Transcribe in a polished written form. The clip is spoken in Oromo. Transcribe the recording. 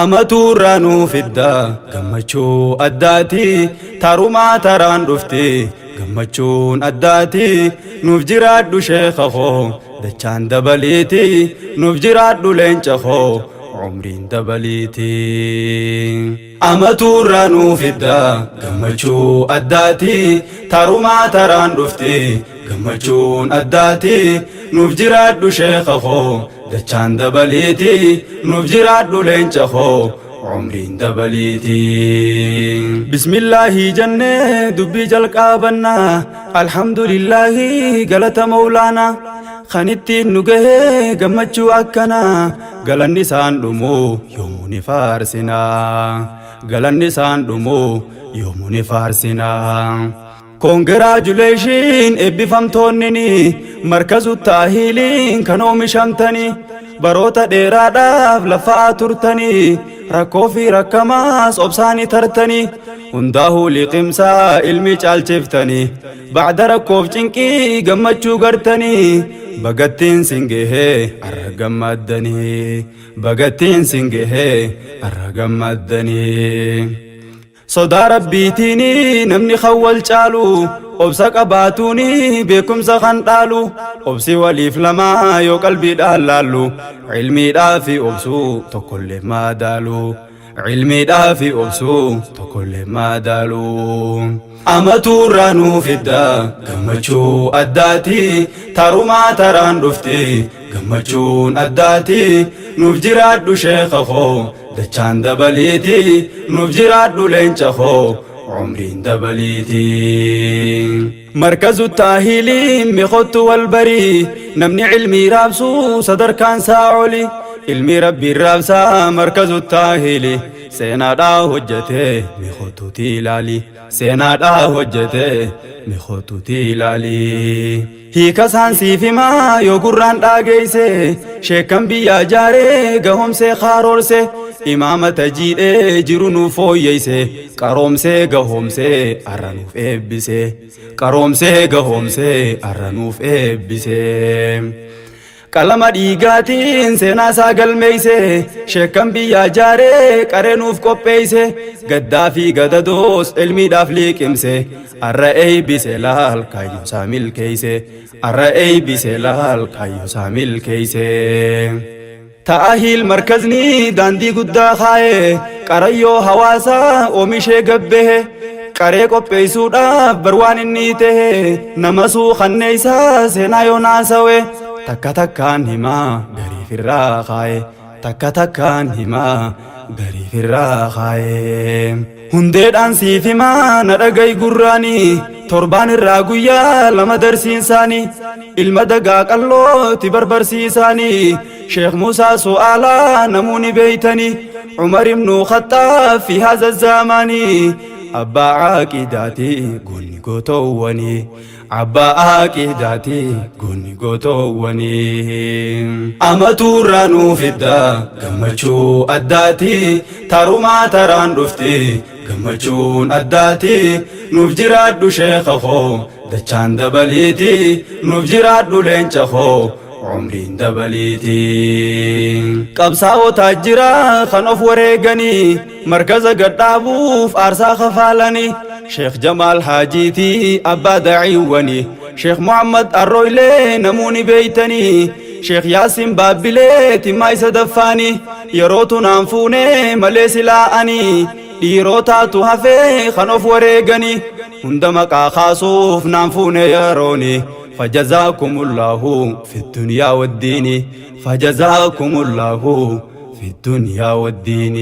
Amatuurraa nuu fidda gammachuu addaati tarumaa taraan dhufti gammachuun addaati nuuf jiraadhu sheeka koo dachaan dabaliiti nuuf jiraadhu leenca koo umriin dabaliiti. Amatuurraa nuu fidda gammachuu addaati tarumaa taraan dhufti gammachuun addaati nuuf jiraadhu sheeka koo dachaan dabaliiti nuuf jiraadhu leenca koo umriin dabaliiti. Bismillaahi jennee dubbii jalqaabannaa alhamdulillaahi galata mawlaanaa kan ittiin nu gahee gammachuu akkanaa galanni isaan dhumuu yoomuu ni faarsinaa galanni isaan dhumuu yoomuu ni faarsinaa. Congratulation eebbifamtoonni markazu taahiiliin kan oomishamtanii baroota dheeraadhaaf lafaa turtanii rakkoo fi rakkamaas obsaanii tartanii hundaa'uu liqimsaa ilmi caalchiftanii bacda rakkoof cinqii gammachuu gartanii bagattiin sin gahee arra gammaddanii bagattiin sin gahee arra gammaddanii. Sodaa rabbiitiin namni kan wal caalu obsa qabaatuun beekumsa kan dhaalu obsi waliif lama yoo qalbiidhaan laallu ilmiidhaa fi obsuu tokkollee madaalu ilmiidhaa fi obsuu tokkollee madaalu. Amatuurraa nuu fidda gammachuu addaati tarumaa taraan dhufti gammachuun addaati nuuf jiraadhu sheeka koo dachaan dabaliiti nuuf jiraadhu leenca koo umriin dabaliiti. Markazu taahiiliin miqottu wal barii namni ilmii raabsuu sadarkaan isaa oli ilmi rabbiin raabsaa markazu taahiili seenaadhaa hojjete miqottuuti ilaali seenaadhaa hojjete miqottuuti ilaali. Hiika isaan siif himaa yoo gurraan dhaageeyse sheekkan biyyaa jaaree gahoomsee kaaroorse imaamata jiidhee jiru nuuf fooyyeyse qaroomsee gahoomsee arra nuuf eebbise qaroomsee gahoomsee arra nuuf eebbise. Qalama dhiigaatiin seenaa isaa galmeeyse sheekkan biyyaa jaaree qaree nuuf qopheeyse gaddaa fi gadadoos ilmiidhaaf liqimse arra eeybise laal kaayyoo isaa milkeeyse arra eeybise laal kaayyoo isaa milkeeyse. Ta'ahiil markazni daandii guddaa kaa'e qarayyoo hawaasaa oomishee gabbehe qaree qopheessuudhaaf barwaan inni ta'e nama suukanneessaa seenaa yoo naasawe takka takkaan himaa gariif irraa kaa'e takka takkaan himaa gariif irraa kaa'e. Hundeedhaan siif himaa na dhaga'i gurraanii torbaan irraa guyyaa lama darsiinsaanii ilma dagaa qallooti barbarsiisaanii Sheekh Musaa Su'aalaa namuuni beeytanii Umar ibnu Khaxaab fi haza zaamaanii abbaa aaqidaati goonni gootowwanii abbaa aaqidaati goonni gootowwanii. Amatuurraa nuu fidda gammachuu addaati tarumaa taraan dhufti gammachuun addaati nuuf jiraadhu sheeka koo dachaan dabaliiti nuuf jiraadhu leenca koo umriin dabaliiti. Qabsaa'otaa jira kan of wareeganii markaza gadhaabuuf aarsaa kafaalanii Sheekh Jamaal Haajiitii abbaa daciiwwanii Sheekh Muhammad Arrooylee namuuni beeytanii Sheekh Yaasin Baabbilee timmaa isa daffaanii yeroo tunaan fuunee malee silaa'anii dhiirotaatu hafee kan of wareeganii hunda maqaa kaasuuf naan fuune yerooni فجزاكم الله في الدنيا والدين فجزاكم الله في الدنيا والدين.